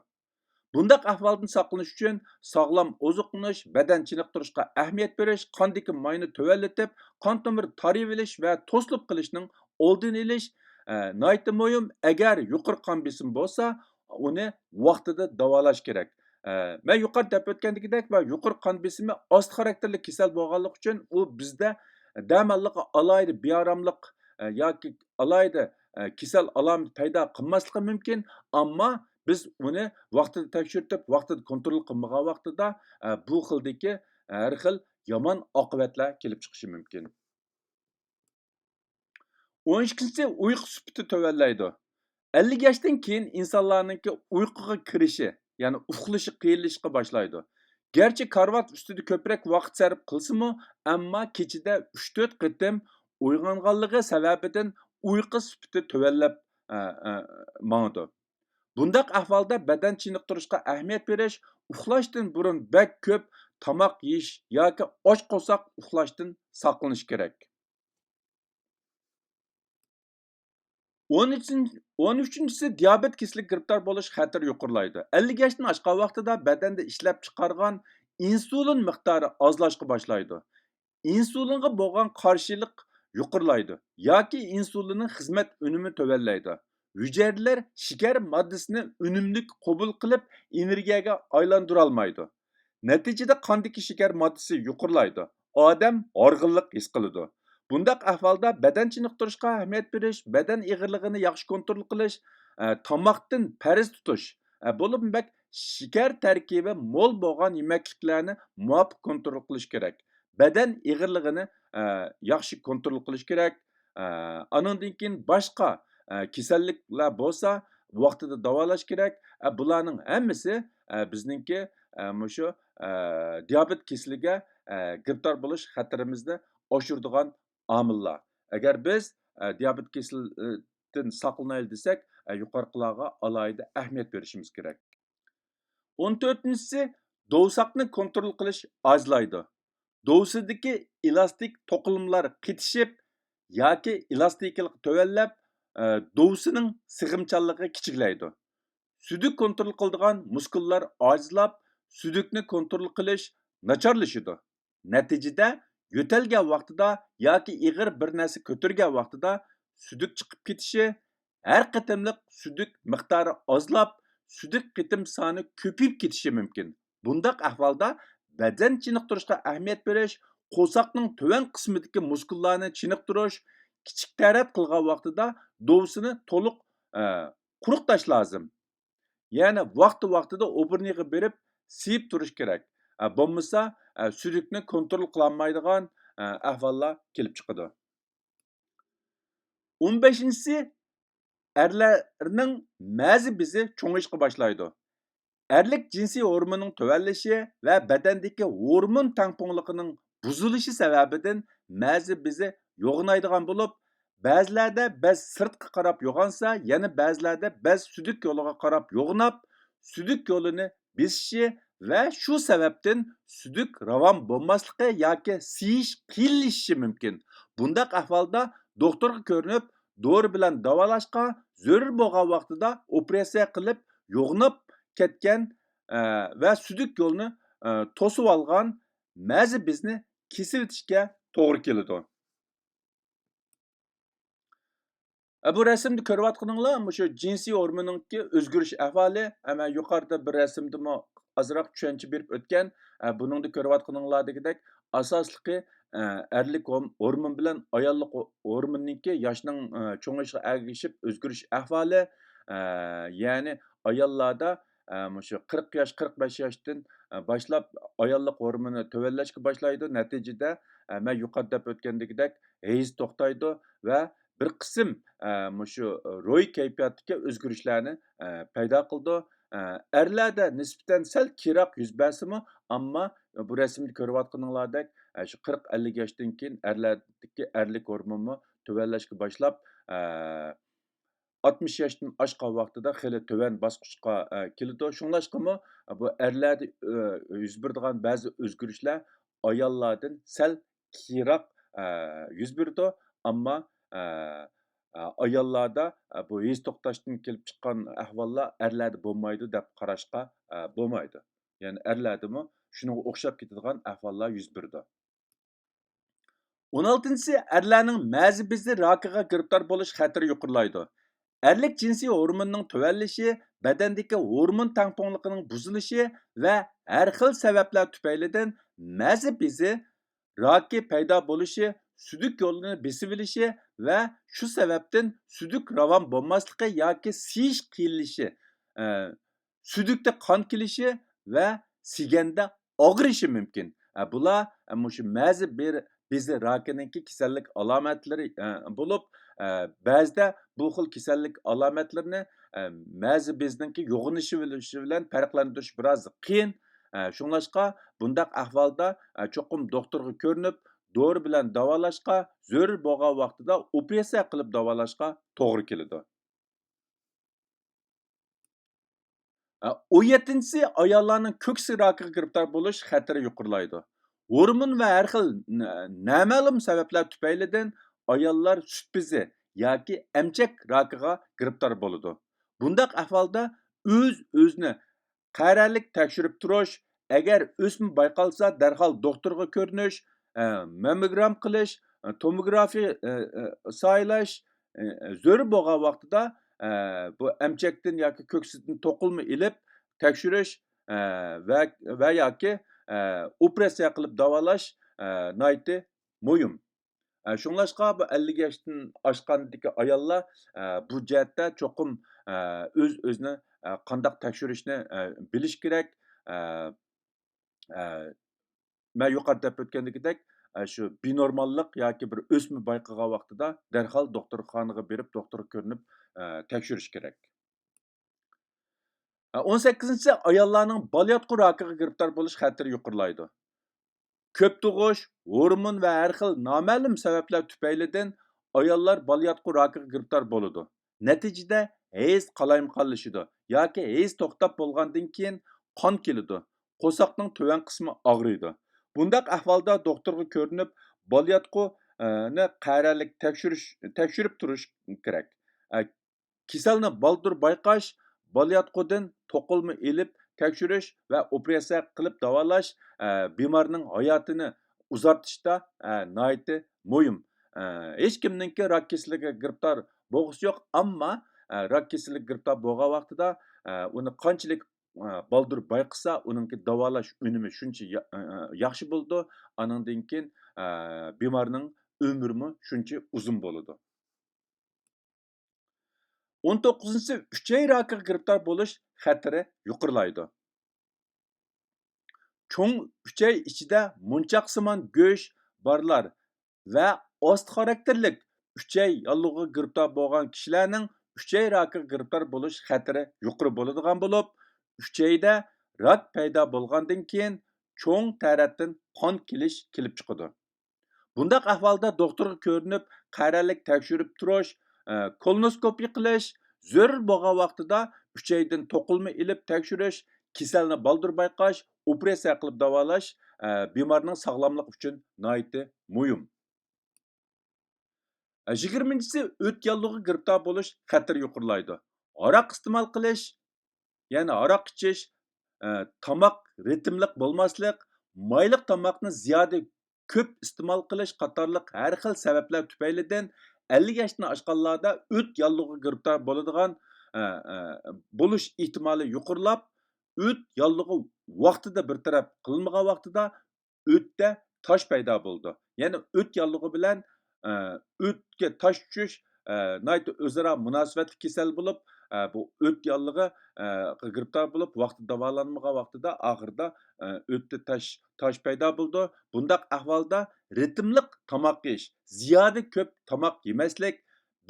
بۇنداق ئەھۋالدىن ساقلىنىش ئۈچۈن ساغلام ئوزۇقلىنىش، بەدەن چېنىقتۇرۇشقا ئەھمىيەت بېرىش، قاندىكى ماينى تۆۋەنلىتىپ، قان تومۇر تارىيىۋېلىش ۋە توسۇلۇپ قېلىشنىڭ ئالدىنى ئېلىش، ئە، ناھايىتى مۇھىم. ئەگەر يۇقىرى قان بېسىمى بولسا، ئۇنى ۋاقتىدا داۋالاش كېرەك. ئە، مەن يۇقىرىدا دەپ ئۆتكەندىكىدەك، ۋە يۇقىرى قان بېسىمى ئاستا خاراكتېرلىك كېسەل بولغانلىقى ئۈچۈن، ئۇ بىزدە دەماللىققا ئالاھىدە بىئاراملىق، ئە، ياكى ئالاھىدە، ئە، كېسەل ئالامىتى پەيدا قىلماسلىقى مۇمكىن، ئەمما بىز ئۇنى ۋاقتىدا تەكشۈرتۈپ، ۋاقتىدا كونترول قىلمىغان ۋاقتىدا، ئە، بۇ خىلدىكى، ئە، ھەر خىل يامان ئاقىۋەتلەر كېلىپ چىقىشى مۇمكىن. ئون ئىككىنچىسى، ئۇيقۇ سۈپىتى تۆۋەنلەيدۇ. ئەللىك ياشتىن كېيىن ئىنسانلارنىڭكى ئۇيقۇغا كىرىشى، يەنى ئۇخلىشى قىيىنلىشىشقا باشلايدۇ. گەرچە كارىۋات ئۈستىدە كۆپرەك ۋاقىت سەرپ قىلسىمۇ، ئەمما كېچىدە ئۈچ تۆت قېتىم ئويغانغانلىقى سەۋەبىدىن ئۇيقۇ سۈپىتى تۆۋەنلەپ، ئە، ئە، ماڭىدۇ. بۇنداق ئەھۋالدا بەدەن چېنىقتۇرۇشقا ئەھمىيەت بېرىش، ئۇخلاشتىن بۇرۇن بەك كۆپ تاماق يېيىش ياكى ئاچ قورساق ئۇخلاشتىن ساقلىنىش كېرەك. ئون ئۈچىنچى، ئون ئۈچىنچىسى، دىيابېت كېسىلىگە گىرىپتار بولۇش خەتىرى يۇقىرىلايدۇ. ئەللىك ياشتىن ئاشقان ۋاقتىدا بەدەندە ئىشلەپچىقارغان ئىنسۇلىن مىقدارى ئازلاشقا باشلايدۇ. ئىنسۇلىنغا بولغان قارشىلىق يۇقىرىلايدۇ ياكى ئىنسۇلىننىڭ خىزمەت ئۈنۈمى تۆۋەنلەيدۇ. ھۈجەيرىلەر شېكەر ماددىسىنى ئۈنۈملۈك قوبۇل قىلىپ، ئېنېرگىيەگە ئايلاندۇرالمايدۇ. نەتىجىدە قاندىكى شېكەر ماددىسى يۇقىرىلايدۇ. ئادەم ھارغىنلىق ھېس قىلىدۇ. بۇنداق ئەھۋالدا بەدەن چېنىقتۇرۇشقا ئەھمىيەت بېرىش، بەدەن ئېغىرلىقىنى ياخشى كونترول قىلىش، ئە، تاماقتىن پەرھىز تۇتۇش، ئە، بولۇپمۇ بەك شېكەر تەركىبى مول بولغان يېمەكلىكلەرنى مۇۋاپىق كونترول قىلىش كېرەك. بەدەن ئېغىرلىقىنى، ئە، ياخشى كونترول قىلىش كېرەك. ئە، ئانىڭدىن كېيىن باشقا، ئە، كېسەللىكلەر بولسا ۋاقتىدا داۋالاش كېرەك. ئە، بۇلارنىڭ ھەممىسى، ئە، بىزنىڭكى، ئە، مۇشۇ، ئە، دىيابېت كېسىلىگە، ئە، گىرىپتار بولۇش خەتىرىمىزنى ئاشۇرىدىغان ئامىللار. ئەگەر بىز، ئە، دىيابېت كېسىلىدىن ساقلىنايلى دېسەك، ئە، يۇقىرىقىلارغا ئالاھىدە ئەھمىيەت بېرىشىمىز كېرەك. ئون تۆتىنچىسى، دوۋساقنى كونترول قىلىش ئاجىزلايدۇ. دوۋسىدىكى ئېلاستىك توقۇلمىلار قېتىشىپ ياكى ئېلاستىكىلىقى تۆۋەنلەپ، ئە، دوۋسىنىڭ سىغىمچانلىقى كىچىكلەيدۇ. سۈدۈك كونترول قىلىدىغان مۇسكۇللار ئاجىزلاپ، سۈدۈكنى كونترول قىلىش ناچارلىشىدۇ. نەتىجىدە، يۆتەلگەن ۋاقتىدا ياكى ئېغىر بىر نەرسە كۆتۈرگەن ۋاقتىدا سۈدۈك چىقىپ كېتىشى، ھەر قېتىملىق سۈدۈك مىقدارى ئازلاپ، سۈدۈك قېتىم سانى كۆپىيىپ كېتىشى مۇمكىن. بۇنداق ئەھۋالدا بەدەن چېنىقتۇرۇشقا ئەھمىيەت بېرىش، قورساقنىڭ تۆۋەن قىسمىدىكى مۇسكۇللارنى چېنىقتۇرۇش، كىچىك تەرەت قىلغان ۋاقتىدا دوۋسىنى تولۇق، ئە، قۇرۇتاش لازىم. يەنى ۋاقتى-ۋاقتىدا ئوبورنىيغا بېرىپ سىيىپ تۇرۇش كېرەك. ئە، بولمىسا، ئە، سۈدۈكنى كونترول قىلالمايدىغان، ئە، ئەھۋاللار كېلىپ چىقىدۇ. ئون بەشىنچىسى، ئەرلەرنىڭ مەزى بېزى چوڭىيىشقا باشلايدۇ. ئەرلىك جىنسىي ھورموننىڭ تۆۋەنلىشى ۋە بەدەندىكى ھورمون تەڭپۇڭلۇقىنىڭ بۇزۇلۇشى سەۋەبىدىن مەزى بېزى يوغىنايدىغان بولۇپ، بەزىلەردە بەز سىرتقا قاراپ يوغانسا، يەنە بەزىلەردە بەز سۈدۈك يولىغا قاراپ يوغىناپ، سۈدۈك يولىنى بېسىشى ۋە شۇ سەۋەبتىن سۈدۈك راۋان بولماسلىقى ياكى سىيىش قىيىنلىشىشى مۇمكىن. بۇنداق ئەھۋالدا دوختۇرغا كۆرۈنۈپ، دورا بىلەن داۋالاشقا، زۆرۈر بولغان ۋاقتىدا ئوپېراتسىيە قىلىپ، يوغىناپ كەتكەن، ئە، ۋە سۈدۈك يولنى، ئە، توسۇۋالغان مەزى بېزىنى كېسىۋېتىشكە توغرا كېلىدۇ. ئە، بۇ رەسىمدە كۆرۈۋاتقىنىڭلار مۇشۇ جىنسىي ھورموننىڭكى ئۆزگىرىش ئەھۋالى. ئە، مەن يۇقىرىدا بىر رەسىمدىمۇ ئازراق چۈشەنچە بېرىپ ئۆتكەن. ئە، بۇنىڭدا كۆرۈۋاتقىنىڭلاردىكىدەك ئاساسلىقى، ئە، ئەرلىك ھوم-، ھورمون بىلەن ئاياللىق ھو-، ھورموننىڭكى ياشنىڭ، ئە، چوڭىيىشىغا ئەگىشىپ ئۆزگىرىش ئەھۋالى. ئە، يەنى ئاياللاردا، ئە، مۇشۇ قىرىق ياش، قىرىق بەش ياشتىن، ئە، باشلاپ ئاياللىق ھورمونى تۆۋەنلەشكە باشلايدۇ. نەتىجىدە، ئە، مەن يۇقىرىدا دەپ ئۆتكەندىكىدەك ھەيز توختايدۇ ۋە بىر قىسىم، ئە، مۇشۇ روھىي كەيپىياتتىكى ئۆزگىرىشلەرنى، ئە، پەيدا قىلىدۇ. ئە، ئەرلەردە نىسبەتەن سەل كېيىنرەك يۈز بەرسىمۇ، ئەمما بۇ رەسىمدە كۆرۈۋاتقىنىڭلاردەك، ئە، شۇ قىرىق، ئەللىك ياشتىن كېيىن ئەرلەردىكى ئەرلىك ھورمونمۇ تۆۋەنلەشكە باشلاپ، ئە، ئاتمىش ياشتىن ئاشقان ۋاقتىدا خېلى تۆۋەن باسقۇچقا، ئە، كېلىدۇ. شۇڭلاشقىمۇ بۇ ئەرلەردە، ئە، يۈز بېرىدىغان بەزى ئۆزگىرىشلەر ئاياللاردىن سەل كېيىنرەك، ئە، يۈز بېرىدۇ. ئەمما، ئە، ئە، ئاياللاردا، ئە، بۇ ھەيز توختاشتىن كېلىپ چىققان ئەھۋاللار ئەرلەردە بولمايدۇ دەپ قاراشقا، ئە، بولمايدۇ. يەنى ئەرلەردىمۇ شۇنىڭغا ئوخشاپ كېتىدىغان ئەھۋاللار يۈز بېرىدۇ. ئون ئالتىنچىسى، ئەرلەرنىڭ مەزى بېزى راكىغا گىرىپتار بولۇش خەتىرى يۇقىرىلايدۇ. ئەرلىك جىنسىي ھورموننىڭ تۆۋەنلىشى، بەدەندىكى ھورمون تەڭپۇڭلۇقىنىڭ بۇزۇلۇشى ۋە ھەر خىل سەۋەبلەر تۈپەيلىدىن مەزى بېزى راكى پەيدا بولۇشى، سۈدۈك يولىنى بېسىۋېلىشى ۋە شۇ سەۋەبتىن سۈدۈك راۋان بولماسلىقى ياكى سىيىش قىيىنلىشى، ئە، سۈدۈكتە قان كېلىشى ۋە سىگەندە ئاغرىشى مۇمكىن. ئە، بۇلار، ئە، مۇشۇ مەزى بېر-، بېزى راكىنىڭكى كېسەللىك ئالامەتلىرى، ئە، بولۇپ، ئە، بەزىدە بۇ خىل كېسەللىك ئالامەتلىرىنى، ئە، مەزى بېزىنىڭكى يوغىنىشىۋېلىشى بىلەن پەرقلەندۈرۈش بىراز قىيىن. ئە، شۇڭلاشقا بۇنداق ئەھۋالدا، ئە، چوقۇم دوختۇرغا كۆرۈنۈپ، دورا بىلەن داۋالاشقا، زۆرۈر بولغان ۋاقتىدا ئوپېراتسىيە قىلىپ داۋالاشقا توغرا كېلىدۇ. ئون يەتتىنچىسى، ئاياللارنىڭ كۆكسى راكىغا گىرىپتار بولۇش خەتىرى يۇقىرىلايدۇ. ھورمون ۋە ھەر خىل ن-، نامەلۇم سەۋەبلەر تۈپەيلىدىن ئاياللار سۈت بېزى ياكى ئەمچەك راكىغا گىرىپتار بولىدۇ. بۇنداق ئەھۋالدا ئۆز-ئۆزىنى قەرەللىك تەكشۈرۈپ تۇرۇش، ئەگەر ئۆسمە بايقالسا، دەرھال دوختۇرغا كۆرۈنۈش، ئە، مامموگرام قىلىش، ئە، توموگرافىيە، ئە، ئە، سايلاش، ئە، زۆرۈر بولغان ۋاقتىدا، ئە، بۇ ئەمچەكتىن ياكى كۆكسىدىن توقۇلما ئېلىپ تەكشۈرۈش، ئە، ۋە، ۋە ياكى، ئە، ئوپېراتسىيە قىلىپ داۋالاش، ئە، ناھايىتى مۇھىم. ئە، شۇڭلاشقا بۇ ئەللىك ياشتىن ئاشقاندىكى ئاياللار، ئە، بۇ جەھەتتە چوقۇم، ئە، ئۆز-ئۆزىنى، ئە، قانداق تەكشۈرۈشنى، ئە، بىلىش كېرەك. ئە، ئە، مەن يۇقىرىدا دەپ ئۆتكەندىكىدەك، ئە، شۇ بىنورماللىق ياكى بىر ئۆسمە بايقىغان ۋاقتىدا دەرھال دوختۇرخانىغا بېرىپ، دوختۇرغا كۆرۈنۈپ، ئە، تەكشۈرۈش كېرەك. ئون سەككىزىنچىسى، ئاياللارنىڭ بالىياتقۇ راكىغا گىرىپتار بولۇش خەتىرى يۇقىرىلايدۇ. كۆپ تۇغۇش، ھورمون ۋە ھەر خىل نامەلۇم سەۋەبلەر تۈپەيلىدىن ئاياللار بالىياتقۇ راكىغا گىرىپتار بولىدۇ. نەتىجىدە ھەيز قالايمىقانلىشىدۇ ياكى ھەيز توختاپ بولغاندىن كېيىن قان كېلىدۇ، قورساقنىڭ تۆۋەن قىسمى ئاغرىيدۇ. بۇنداق ئەھۋالدا دوختۇرغا كۆرۈنۈپ، بالىياتقۇنى قەرەللىك تەكشۈرۈش، تەكشۈرۈپ تۇرۇش كېرەك. كېسەلنى بالدۇر بايقاش، بالىياتقۇدىن توقۇلما ئېلىپ تەكشۈرۈش ۋە ئوپېراتسىيە قىلىپ داۋالاش، ئە، بىمارنىڭ ھاياتىنى ئۇزارتىشتا، ئە، ناھايىتى مۇھىم. ئە، ھېچكىمنىڭكى راك كېسىلىگە گىرىپتار بولغۇسى يوق، ئەمما، ئە، راك كېسىلىگە گىرىپتار بولغان ۋاقتىدا، ئە، ئۇنى قانچىلىك، ئە، بالدۇر بايقىسا، ئۇنىڭكى داۋالاش ئۈنۈمى شۇنچە يا-، ئە، ئە، ياخشى بولىدۇ. ئانىڭدىن كېيىن، ئە، بىمارنىڭ ئۆمرىمۇ شۇنچە ئۇزۇن بولىدۇ. ئون توققۇزىنچىسى، ئۈچەي راكىغا گىرىپتار بولۇش خەتىرى يۇقىرىلايدۇ. چوڭ ئۈچەي ئىچىدە مونچاقسىمان گۆش بارلار ۋە ئاستا خاراكتېرلىك ئۈچەي ياللۇغىغا گىرىپتار بولغان كىشىلەرنىڭ ئۈچەي راكىغا گىرىپتار بولۇش خەتىرى يۇقىرى بولىدىغان بولۇپ، ئۈچەيدە راك پەيدا بولغاندىن كېيىن چوڭ تەرەتتىن قان كېلىش كېلىپ چىقىدۇ. بۇنداق ئەھۋالدا دوختۇرغا كۆرۈنۈپ، قەرەللىك تەكشۈرۈپ تۇرۇش، ئە، كولونوسكوپىيە قىلىش، زۆرۈر بولغان ۋاقتىدا ئۈچەيدىن توقۇلما ئېلىپ تەكشۈرۈش، كېسەلنى بالدۇر بايقاش، ئوپېراتسىيە قىلىپ داۋالاش، ئە، بىمارنىڭ ساغلاملىقى ئۈچۈن ناھايىتى مۇھىم. ئە، يىگىرمىنچىسى، ئۆت ياللۇغىغا گىرىپتار بولۇش خەتىرى يۇقىرىلايدۇ. ھاراق ئىستېمال قىلىش، يەنى ھاراق ئىچىش، ئە، تاماق رىتىملىق بولماسلىق، مايلىق تاماقنى زىيادە كۆپ ئىستېمال قىلىش قاتارلىق ھەر خىل سەۋەبلەر تۈپەيلىدىن ئەللىك ياشتىن ئاشقانلاردا ئۆت ياللۇغىغا گىرىپتار بولىدىغان، ئە، ئە، بولۇش ئېھتىمالى يۇقىرىلاپ، ئۆت ياللۇغى ۋاقتىدا بىر تەرەپ قىلىنمىغان ۋاقتىدا ئۆتتە تاش پەيدا بولىدۇ. يەنى ئۆت ياللۇغى بىلەن، ئە، ئۆتكە تاش چۈشۈش، ئە، ناھايىتى ئۆزئارا مۇناسىۋەتلىك كېسەل بولۇپ، ئە، بۇ ئۆت ياللۇغى، ئە، گىرىپتار بولۇپ، ۋاقتىدا داۋالانمىغان ۋاقتىدا ئاخىرىدا، ئە، ئۆتتە تاش، تاش پەيدا بولىدۇ. بۇنداق ئەھۋالدا رىتىملىق تاماق يېيىش، زىيادە كۆپ تاماق يېمەسلىك،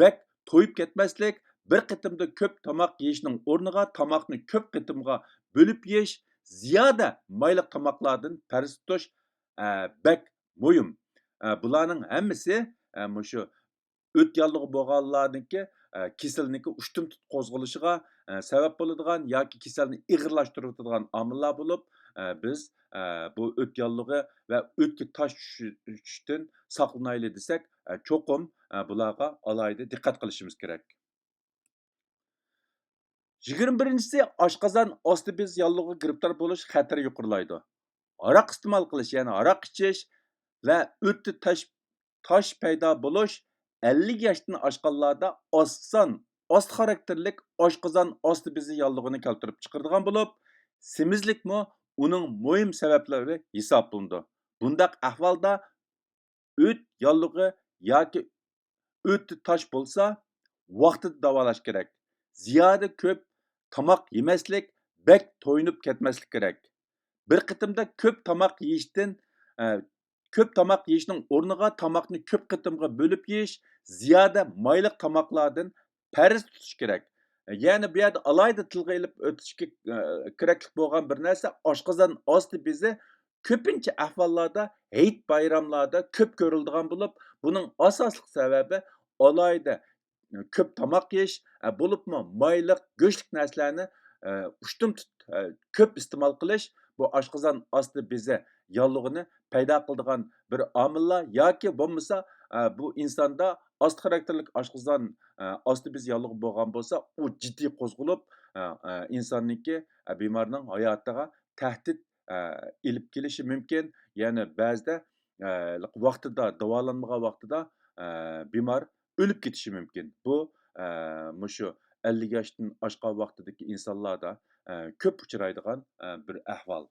بەك تويۇپ كەتمەسلىك، بىر قېتىمدا كۆپ تاماق يېيىشنىڭ ئورنىغا تاماقنى كۆپ قېتىمغا بۆلۈپ يېيىش، زىيادە مايلىق تاماقلاردىن پەرز تۇتۇش، ئە، بەك مۇھىم. ئە، بۇلارنىڭ ھەممىسى، ئە، مۇشۇ ئۆت ياللۇغى بولغانلارنىڭكى، ئە، كېسەلنىڭكى ئۇشتۇمتۇت قوزغىلىشىغا، ئە، سەۋەب بولىدىغان ياكى كېسەلنى ئېغىرلاشتۇرۇۋېتىدىغان ئامىللار بولۇپ، ئە، بىز، ئە، بۇ ئۆت ياللۇغى ۋە ئۆتكە تاش چۈشۈشتىن ساقلىنايلى دېسەك، ئە، چوقۇم، ئە، بۇلارغا ئالاھىدە دىققەت قىلىشىمىز كېرەك. يىگىرمە بىرىنچىسى، ئاشقازان ئاستى بېزى ياللۇغىغا گىرىپتار بولۇش خەتىرى يۇقىرىلايدۇ. ھاراق ئىستېمال قىلىش، يەنى ھاراق ئىچىش ۋە ئۆتتە تاش، تاش پەيدا بولۇش ئەللىك ياشتىن ئاشقانلاردا ئاسان، ئاست خاراكتېرلىك ئاشقازان ئاستى بېزى ياللۇغىنى كەلتۈرۈپ چىقىرىدىغان بولۇپ، سېمىزلىكمۇ ئۇنىڭ مۇھىم سەۋەبلىرى ھېسابلىنىدۇ. بۇنداق ئەھۋالدا ئۆت ياللۇغى ياكى ئۆتتە تاش بولسا، ۋاقتىدا داۋالاش كېرەك. زىيادە كۆپ تاماق يېمەسلىك، بەك تويۇنۇپ كەتمەسلىك كېرەك. بىر قېتىمدا كۆپ تاماق يېيىشتىن، ئە، كۆپ تاماق يېيىشنىڭ ئورنىغا تاماقنى كۆپ قېتىمغا بۆلۈپ يېيىش، زىيادە مايلىق تاماقلاردىن پەرز تۇتۇش كېرەك. يەنى بۇ يەردە ئالاھىدە تىلغا ئېلىپ ئۆتۈشكە، ئە، كېرەكلىك بولغان بىر نەرسە، ئاشقازان ئاستى بېزى كۆپىنچە ئەھۋاللاردا ھېيت بايراملاردا كۆپ كۆرۈلىدىغان بولۇپ، بۇنىڭ ئاساسلىق سەۋەبى ئالاھىدە كۆپ تاماق يېيىش، ئە، بولۇپمۇ مايلىق، گۆشلۈك نەرسىلەرنى، ئە، ئۇشتۇمتۇت، ئە، كۆپ ئىستېمال قىلىش، بۇ ئاشقازان ئاستى بېزى ياللۇغىنى پەيدا قىلىدىغان بىر ئامىللار ياكى بولمىسا، ئە، بۇ ئىنساندا ئاست خاراكتېرلىك ئاشقازان، ئە، ئاستى بېزى ياللۇغى بولغان بولسا، ئۇ جىددىي قوزغىلىپ، ئە، ئە، ئىنساننىڭكى، ئە، بىمارنىڭ ھاياتىغا تەھدىت، ئە، ئېلىپ كېلىشى مۇمكىن. يەنى بەزىدە، ئە، ۋاقتىدا داۋالانمىغان ۋاقتىدا، ئە، بىمار ئۆلۈپ كېتىشى مۇمكىن. بۇ، ئە، مۇشۇ ئەللىك ياشتىن ئاشقان ۋاقتىدىكى ئىنسانلاردا، ئە، كۆپ ئۇچرايدىغان، ئە، بىر ئەھۋال.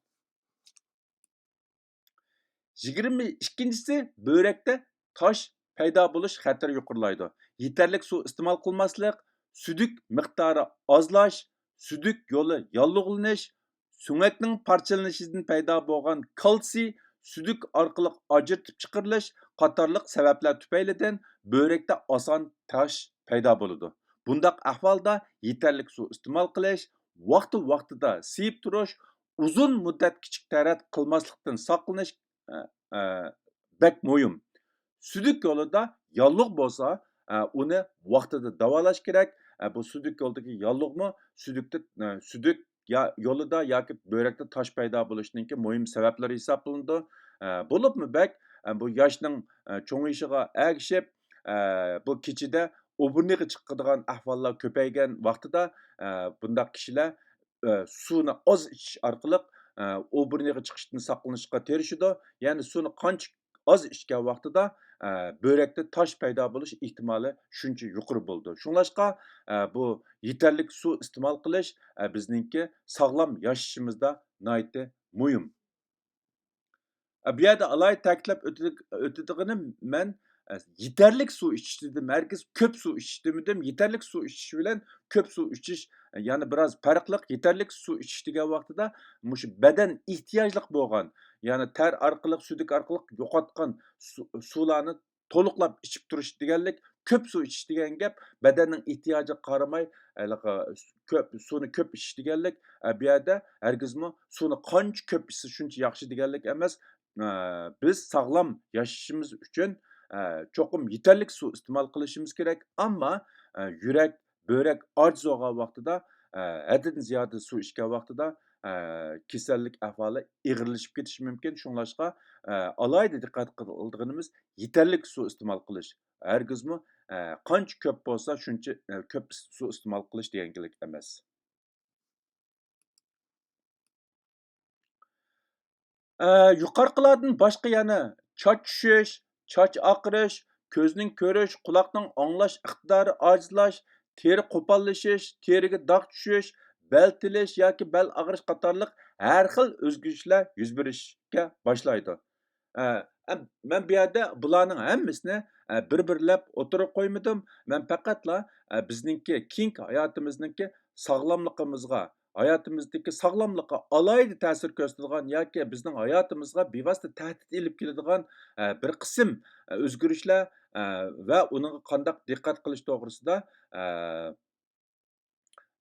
يىگىرمە ئىككىنچىسى، بۆرەكتە تاش پەيدا بولۇش خەتىرى يۇقىرىلايدۇ. يېتەرلىك سۇ ئىستېمال قىلماسلىق، سۈيدۈك مىقدارى ئازلاش، سۈيدۈك يولى ياللۇغلىنىش، سۆڭەكنىڭ پارچىلىنىشىدىن پەيدا بولغان كالتسىي سۈيدۈك ئارقىلىق ئاجرىتىپ چىقىرىلىش قاتارلىق سەۋەبلەر تۈپەيلىدىن بۆرەكتە ئاسان تاش پەيدا بولىدۇ. بۇنداق ئەھۋالدا يېتەرلىك سۇ ئىستېمال قىلىش، ۋاقتى ۋاقتىدا سىيىپ تۇرۇش، ئۇزۇن مۇددەت كىچىك تەرەت قىلماسلىقتىن ساقلىنىش، ئە، ئە، بەك مۇھىم. سۈيدۈك يولىدا ياللۇغ بولسا، ئە، ئۇنى ۋاقتىدا داۋالاش كېرەك. ئە، بۇ سۈيدۈك يولىدىكى ياللۇغمۇ سۈيدۈكتە، ئە، سۈيدۈك يا-، يولىدا ياكى بۆرەكتە تاش پەيدا بولۇشنىڭكى مۇھىم سەۋەبلىرى ھېسابلىنىدۇ. ئە، بولۇپمۇ بەك، ئە، بۇ ياشنىڭ، ئە، چوڭىيىشىغا ئەگىشىپ، ئە، بۇ كېچىدە ئوبۇرنىغا چىقىدىغان ئەھۋاللار كۆپەيگەن ۋاقتىدا، ئە، بۇنداق كىشىلەر، ئە، سۇنى ئاز ئىچىش ئارقىلىق، ئە، ئوبۇرنىغا چىقىشتىن ساقلىنىشقا تىرىشىدۇ. يەنى سۇنى قانچە ئاز ئىچكەن ۋاقتىدا، ئە، بۆرەكتە تاش پەيدا بولۇش ئېھتىمالى شۇنچە يۇقىرى بولىدۇ. شۇڭلاشقا، ئە، بۇ يېتەرلىك سۇ ئىستېمال قىلىش، ئە، بىزنىڭكى ساغلام ياشىشىمىزدا ناھايىتى مۇھىم. ئە، بۇ يەردە ئالاھىدە تەكىتلەپ ئۆتىدىغىنىم، مەن، ئە، يېتەرلىك سۇ ئىچىش دېدىم، ھەرگىز كۆپ سۇ ئىچىش دېمىدىم. يېتەرلىك سۇ ئىچىش بىلەن كۆپ سۇ ئىچىش، ئە، يەنە بىراز پەرقلىق. يېتەرلىك سۇ ئىچىش دېگەن ۋاقتىدا مۇشۇ بەدەن ئېھتىياجلىق بولغان، يەنى تەر ئارقىلىق، سۈيدۈك ئارقىلىق يوقاتقان سۇ-، سۇلارنى تولۇقلاپ ئىچىپ تۇرۇش دېگەنلىك، كۆپ سۇ ئىچىش دېگەن گەپ بەدەننىڭ ئېھتىياجىغا قارىماي، ھېلىقى كۆپ، سۇنى كۆپ ئىچىش دېگەنلىك، ئە، بۇ يەردە ھەرگىزمۇ سۇنى قانچە كۆپ ئىچسە شۇنچە ياخشى دېگەنلىك ئەمەس. ئە، بىز ساغلام ياشىشىمىز ئۈچۈن، ئە، چوقۇم يېتەرلىك سۇ ئىستېمال قىلىشىمىز كېرەك. ئەمما، ئە، يۈرەك، بۆرەك ئاجىز بولغان ۋاقتىدا، ئە، ھەددىدىن زىيادە سۇ ئىچكەن ۋاقتىدا، ئە، كېسەللىك ئەھۋالى ئېغىرلىشىپ كېتىشى مۇمكىن. شۇڭلاشقا، ئە، ئالاھىدە دىققەت قىلىدىغىنىمىز يېتەرلىك سۇ ئىستېمال قىلىش. ھەرگىزمۇ، ئە، قانچە كۆپ بولسا شۇنچە، ئە، كۆپ ئىس-، سۇ ئىستېمال قىلىش دېگەنلىك ئەمەس. ئە، يۇقىرىقىلاردىن باشقا يەنە چاچ چۈشۈش، چاچ ئاقىرىش، كۆزنىڭ كۆرۈش، قۇلاقنىڭ ئاڭلاش ئىقتىدارى ئاجىزلاش، تېرە قوپاللىشىش، تېرىگە داغ چۈشۈش، بەل تېلىش ياكى بەل ئاغرىش قاتارلىق ھەر خىل ئۆزگىرىشلەر يۈز بېرىشكە باشلايدۇ. ئە، ئەم-، مەن بۇ يەردە بۇلارنىڭ ھەممىسىنى، ئە، بىر-بىرلەپ ئوتتۇرىغا قويمىدىم. مەن پەقەتلا، ئە، بىزنىڭكى كېيىنكى ھاياتىمىزنىڭكى ساغلاملىقىمىزغا، ھاياتىمىزدىكى ساغلاملىققا ئالاھىدە تەسىر كۆرسىتىدىغان ياكى بىزنىڭ ھاياتىمىزغا بىۋاسىتە تەھدىت ئېلىپ كېلىدىغان، ئە، بىر قىسىم، ئە، ئۆزگىرىشلەر، ئە، ۋە ئۇنىڭغا قانداق دىققەت قىلىش توغرىسىدا، ئە،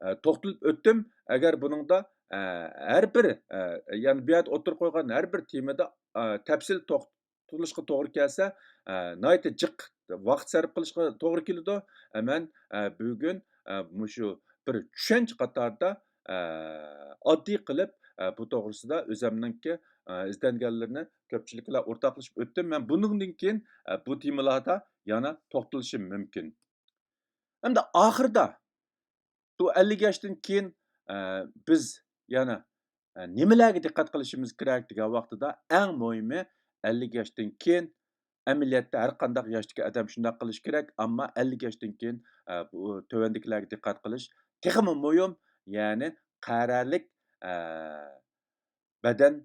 ئە، توختىلىپ ئۆتتۈم. ئەگەر بۇنىڭدا، ئە، ھەر بىر، ئە، يەنى بۇ يەردە ئوتتۇرىغا قويغان ھەر بىر تېمىدا، ئە، تەپسىلىي توختىلىشقا توغرا كەلسە، ئە، ناھايىتى جىق ۋاقىت سەرپ قىلىشقا توغرا كېلىدۇ. ئە، مەن، ئە، بۈگۈن، ئە، مۇشۇ بىر چۈشەنچە قاتارىدا، ئە، ئاددىي قىلىپ، ئە، بۇ توغرىسىدا ئۆزەمنىڭكى، ئە، ئىزدەنگەنلىرىنى كۆپچىلىك بىلەن ئورتاقلىشىپ ئۆتتۈم. مەن بۇنىڭدىن كېيىن، ئە، بۇ تېمىلاردا يەنە توختىلىشىم مۇمكىن. ئەمدى ئاخىرىدا بۇ ئەللىك ياشتىن كېيىن، ئە، بىز يەنە، ئە، نېمىلەرگە دىققەت قىلىشىمىز كېرەك دېگەن ۋاقتىدا، ئەڭ مۇھىمى، ئەللىك ياشتىن كېيىن، ئەمەلىيەتتە ھەر قانداق ياشتىكى ئادەم شۇنداق قىلىشى كېرەك، ئەمما ئەللىك ياشتىن كېيىن، ئە، بۇ تۆۋەندىكىلەرگە دىققەت قىلىش تېخىمۇ مۇھىم، يەنى قەرەلىك، ئە، بەدەن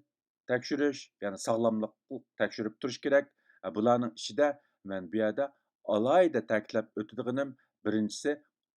تەكشۈرۈش، يەنى ساغلاملىق تەكشۈرۈپ تۇرۇش كېرەك. ئە، بۇلارنىڭ ئىچىدە مەن بۇ يەردە ئالاھىدە تەكىتلەپ ئۆتىدىغىنىم، بىرىنچىسى،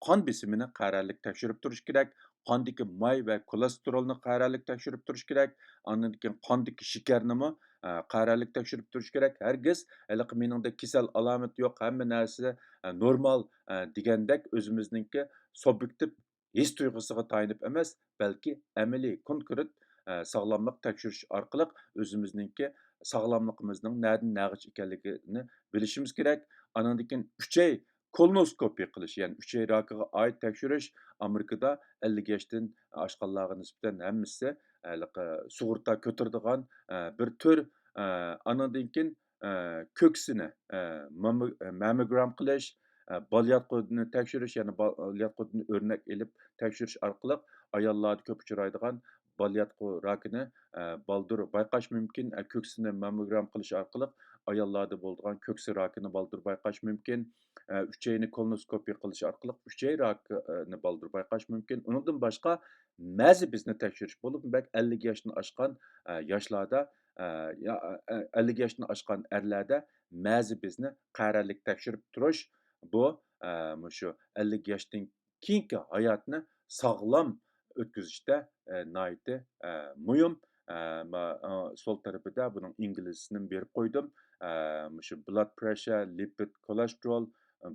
قان بېسىمىنى قەرەللىك تەكشۈرۈپ تۇرۇش كېرەك. قاندىكى ماي ۋە كولېستېرولنى قەرەللىك تەكشۈرۈپ تۇرۇش كېرەك. ئاندىن كېيىن قاندىكى شېكەرنىمۇ، ئە، قەرەللىك تەكشۈرۈپ تۇرۇش كېرەك. ھەرگىز ھېلىقى مېنىڭدە كېسەل ئالامىتى يوق، ھەممە نەرسە، ئە، نورمال، ئە، دېگەندەك ئۆزىمىزنىڭكى سۇبيېكتىپ ھېس تۇيغۇسىغا تايىنىپ ئەمەس، بەلكى ئەمەلىي، كونكرېت، ئە، ساغلاملىق تەكشۈرۈش ئارقىلىق ئۆزىمىزنىڭكى ساغلاملىقىمىزنىڭ نەدىن نەغىچ ئىكەنلىكىنى بىلىشىمىز كېرەك. ئانىڭدىن كېيىن ئۈچەي كولونوسكوپىيە قىلىش، يەنى ئۈچەي راكىغا ئائىت تەكشۈرۈش ئامېرىكىدا ئەللىك ياشتىن ئاشقانلارغا نىسبەتەن ھەممىسى ھېلىقى سۇغۇرتا كۆتۈرىدىغان، ئە، بىر تۈر. ئە، ئانىڭدىن كېيىن ئە، كۆكسىنى، ئە، مامو-، ئە، مامموگرام قىلىش، ئە، بالىياتقۇنى تەكشۈرۈش، يەنى بالىياتقۇدىن ئۆرنەك ئېلىپ تەكشۈرۈش ئارقىلىق ئاياللاردا كۆپ ئۇچرايدىغان بالىياتقۇ راكىنى، ئە، بالدۇر بايقاش مۇمكىن. ئە، كۆكسىنى مامموگرام قىلىش ئارقىلىق ئاياللاردا بولىدىغان كۆكسى راكىنى بالدۇر بايقاش مۇمكىن. ئە، ئۈچەينى كولونوسكوپىيە قىلىش ئارقىلىق ئۈچەي راكىنى بالدۇر بايقاش مۇمكىن. ئۇنىڭدىن باشقا مەزى بېزىنى تەكشۈرۈش، بولۇپمۇ بەك ئەللىك ياشتىن ئاشقان، ئە، ياشلاردا ئە، يا، ئە، ئەللىك ياشتىن ئاشقان ئەرلەردە مەزى بېزىنى قەرەللىك تەكشۈرۈپ تۇرۇش، بۇ، ئە، مۇشۇ ئەللىك ياشتىن كېيىنكى ھاياتنى ساغلام ئۆتكۈزۈشتە، ئە، ناھايىتى، ئە، مۇھىم. ئە، ما-، ئا، سول تەرىپىدە بۇنىڭ ئىنگلىزچىسىنى بېرىپ قويدۇم. ئە، مۇشۇ بلاد پرېشەر، لىپىد، كولېستېرول،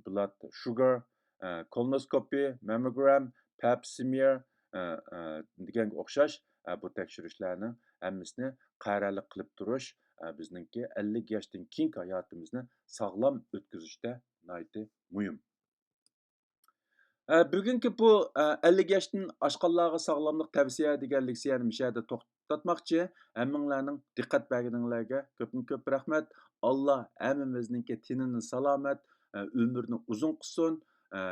بلاد شۇگار، ئە، كولونوسكوپى، مامموگرام، پەپ سمىيەر، ئە، ئە، دېگەنگە ئوخشاش، ئە، بۇ تەكشۈرۈشلەرنىڭ ھەممىسىنى قەرەللىك قىلىپ تۇرۇش، ئە، بىزنىڭكى ئەللىك ياشتىن كېيىنكى ھاياتىمىزنى ساغلام ئۆتكۈزۈشتە ناھايىتى مۇھىم. ئە، بۈگۈنكى بۇ، ئە، ئەللىك ياشتىن ئاشقانلارغا ساغلاملىق تەۋسىيە دېگەنلىكسى يەنە مۇشۇ يەردە توختىتىپ تارتماقچى. ھەممىڭلارنىڭ دىققەت بەرگىنىڭلارغا كۆپتىن كۆپ رەھمەت. ئاللا ھەممىمىزنىڭكى تېنىنى سالامەت، ئە، ئۆمرىنى ئۇزۇن قىلسۇن. ئە،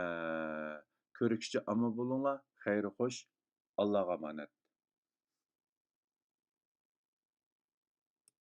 كۆرۈشكىچە ئامان بولۇڭلار. خەير خوش. ئاللاغا ئامانەت.